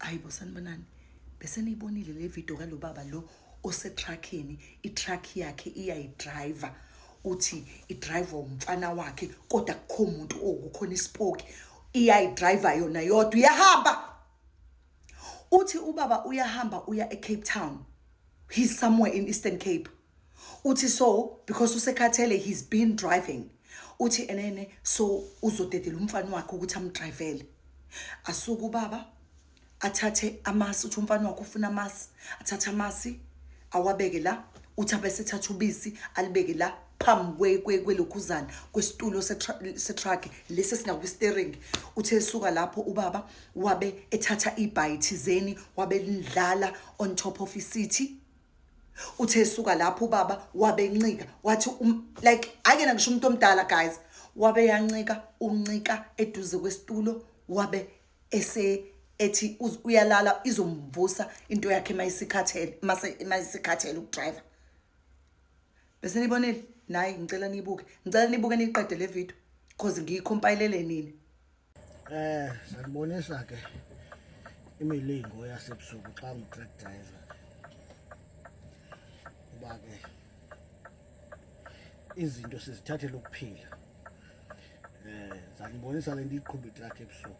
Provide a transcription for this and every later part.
Hayibo, sanibonani. Bese niyibonile le video kalo baba lo osetruckini, itruck yakhe iyayidrayiva. Uthi idrayiva umfana wakhe kodwa akukho muntu okukhona isipoki. Iyayidrayiva yona yodwa uyahamba. Uthi ubaba uyahamba uya eCape Town. He's somewhere in Eastern Cape. Uthi so because usekhathele, he's been driving. Uthi enene so uzodedela umfana wakhe ukuthi amdrivele. Asuke ubaba athathe amasi, uthi umfana wakhe ufuna amasi, athathe amasi awabeke la, uthi abese ethatha ubisi alibeke la phambi kwelokhuzana kwesitulo setruck lesi esingakwi-steering. Uthe esuka lapho ubaba wabe ethatha ibhayi thizeni wabe lidlala on top of i-city. Uthe esuka lapho ubaba wabe encika, wathi like akena ngisho umuntu omdala guys, wabe yancika, uncika eduze kwesitulo, wabe ese ethi uyalala, izomvusa into yakhe mayisikhathele, mase mayisikhathele ukudriver. Bese nibonile nayi, ngicela niyibuke, ngicela nibuke niyiqede le video cause ngiyikhompayilele nini. Sanibonisa ke imilingo yasebusuku xa ngu-truck driver, kuba ke izinto sizithathela ukuphila. Zanibonisa le nto iqhuba itruck ebusuku.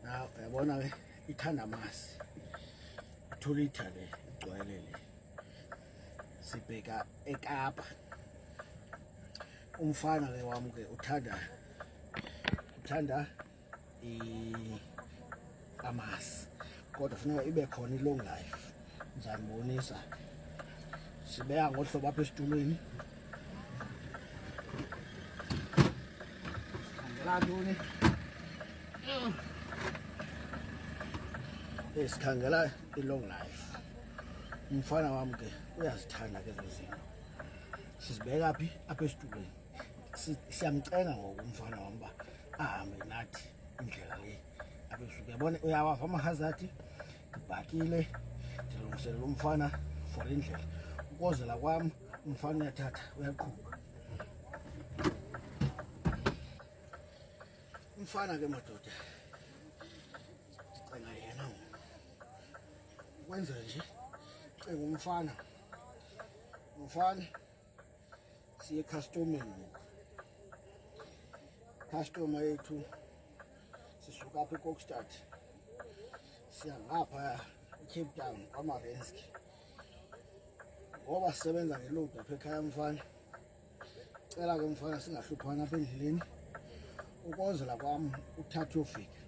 Na uyabona ke ithanda amasi, 2 litre le igcwele le. Sibheka eKapa. Umfana ke wami ke uthanda amasi, kodwa funeka ibe khona i-long life. Ngizanibonisa, sibeka ngohlobo apha esitulweni. Sikhangela ntoni? Sikhangela i-long life. Umfana wami ke uyazithanda ke ezo zinto. Sizibeka phi? Apha esitulweni. Siyamcenga ngoku umfana wami uba ahambe nathi indlela le apha ebusuku. Uyabona, uyawava amahazard. Ndibhakile, ndilungiselela umfana for indlela. Ukozela kwam, umfana uyathatha uyaqhuba. Umfana ke madoda, ndicenga yena ngoku. Ukwenza nje, cenga umfana. Umfana, siye ekhastomeni ngoku. Customer yethu, sisuka apha eKokstad siya ngapha eCape Town kwaMarenski, ngoba sisebenza ngeload apha ekhaya. Mfana, cela ke mfana singahluphani apha endleleni. Ukozela kwam uthatha uyofika,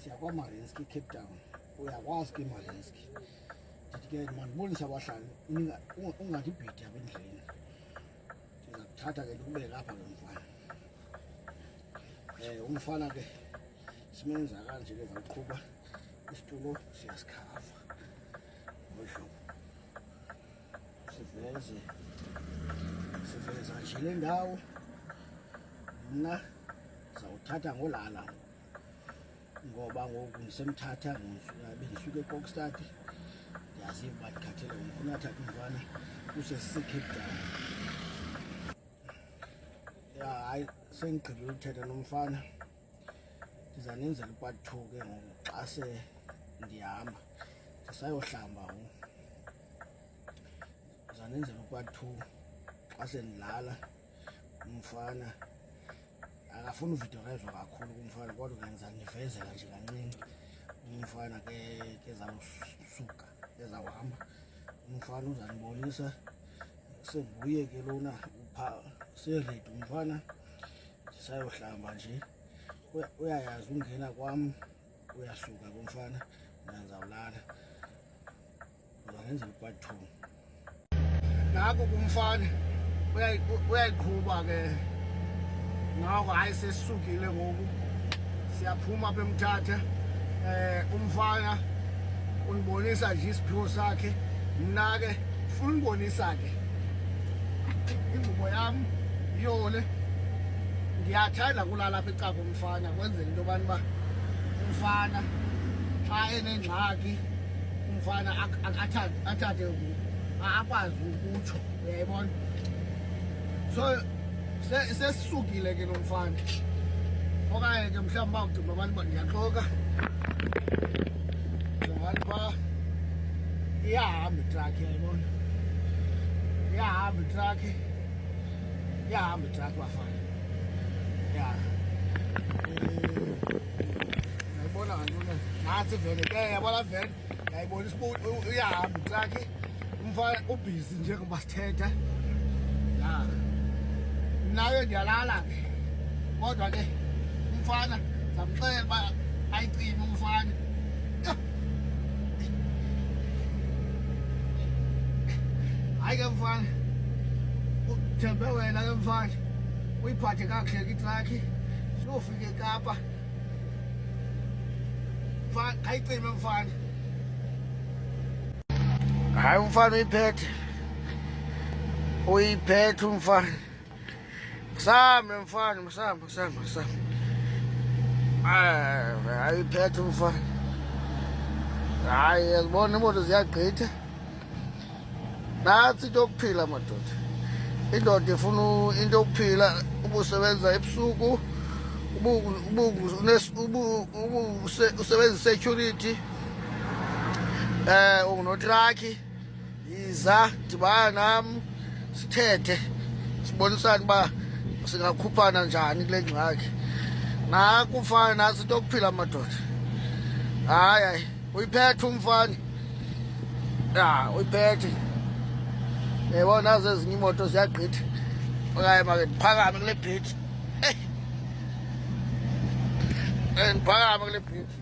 siya kwaMarenski eCape Town. Uyakwazi ke Marenski. Ndithi ke mandibonise abahlali, ungandibhidi apha endleleni. Ndiza kuthatha ke ndikubeke apha ke mfana. Umfana ke simenza kanje ke, zawuqhuba, isitulo siyasikhava ngolu hlobo. Siveze, siveza nje le ndawo. Mna ndizawuthatha ngolala ngoba ngoku ndisemthatha, bendisuka eKokstad, ndiyaziva uba ndikhathele ngoku. Unathatha umfana kuse siseCape Town. Ya, hayi, sendigqibile ukuthetha nomfana. Ndiza nenzela upart 2 ke ngoku xa se ndihamba, ndisayohlamba ngoku. Ndiza nenzela upart 2 xa sendilala. Umfana akafuni uvidiyorezwa kakhulu kumfana, kodwa ke ngizanivezela nje kancinci. Umfana ke kezawusuka, kezawuhamba, umfana uzanibonisa. Senguye ke lona upha, seredi umfana, ndisayohlamba nje. Uyayazi ungena kwam, uyasuka kumfana, mna ndizawulala. Uzanenzela upart 2. Nako kumfana uyayiqhuba ke noko. Hayi, sesisukile ngoku, siyaphuma apha eMthatha. Umfana undibonisa nje isiphiwo sakhe, mna ke funa undibonisa ke ingubo yam yole. Ndiyathanda kulala apha ecaka umfana, kwenzela into yobani uba umfana xa enengxaki, umfana athathe akwazi ukutsho, uyayibona. So sesisukile ke nomfana. Okanye ke mhlawumbi bawucinga abantu uba ndiyaxoka. Jongani phaa, iyahamba itrakhi, yayibona, iyahamba itrakhi, iyahamba itrakhi bafana. Ya, yayibona ngantoni? Nantsi iveni ke, yabona veni, yayibona iyahamba itrakhi. Umfana ubhizi njengoba sithetha. Ya, mna ke ndiyalala ke, kodwa ke umfana samxelela uba ayicime umfana. Hayi ke mfana, uthembe wena ke mfana, uyiphathe kakuhle ke itrakhi, siyofika eKapa. Mfana, khayicime mfana. Hayi, umfana uyiphethe, uyiphethe umfana. Kusambe mfana, kusambe, kusambe, kusambe. Hayi, uyiphethe umfana. Hayi, yazibona imoto ziyagqitha. Nantsi into yokuphila madoda. Indoda ifuna into yokuphila, ubusebenza ebusuku, usebenza security, ungunotraki, yiza dibana nam sithethe, sibonisane uba singakhuphana njani kule ngxaki. Naku umfana, nantsi into yokuphila madoda. Hayi, hayi, uyiphethe umfana. Ya, uyiphethe. Yebo, nazo ezinye imoto ziyagqitha. Okanye make ndiphakame kule bridge. Eh, ndiphakame kule bridge.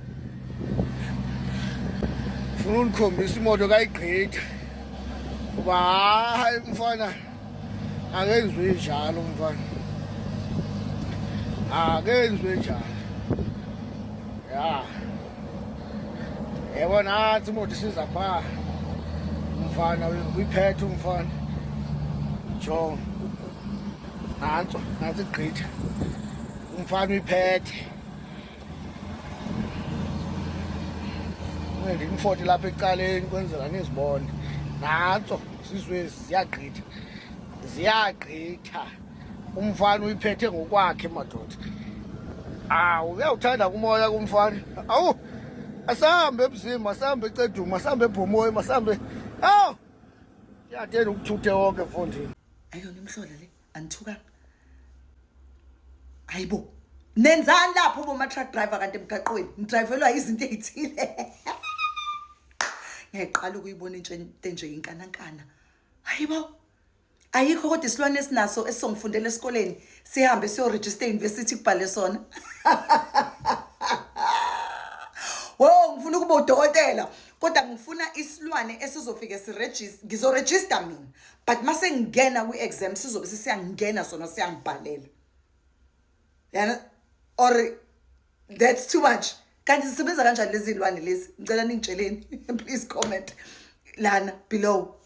Funa undikhombisa imoto kayigqitha. Kuba hayi mfana, akenziwe njalo mfana. Akenziwe njalo. Ya. Yebo, nantsi imoto isiza phaa. Umfana uyiphethe umfana. Jonga. Nantso, nantsi igqitha. Umfana uyiphethe. Ndimfote lapha ecaleni kwenzela nizibone. Nantso zizwezi ziyagqitha. Ziyagqitha. Umfana uyiphethe ngokwakhe madoda. Awu, uyawuthanda kumoya kumfana. Awu, asambe eBzimba, asambe eCeduma, asambe eBhomoyi, masambe. Awu, yatheni ukuthuthe wonke mfondini. Ayona imhlola le, anithukanga. Hayibo, nenzani lapho boma-truck driver kanti emgaqweni nidrayivelwa izinto ey'thile? Ngiyayiqala ukuyibona into enje inkanankana. Hayibo, ayikho kodwa isilwane esinaso esizongifundela esikoleni, sihambe siyorejista e-university kubhale sona. Wo, ngifuna ukuba udokotela, kodwa ngifuna isilwane esizofike sirejista. Ngizorejista mina, but mase ngingena kwi-exam sizobe sesiyangena sona, siyangibhalela yana, or that's too much. Kanti zisebenza kanjani lezi zilwane lezi? Ngicela ningitsheleni, please comment lana below.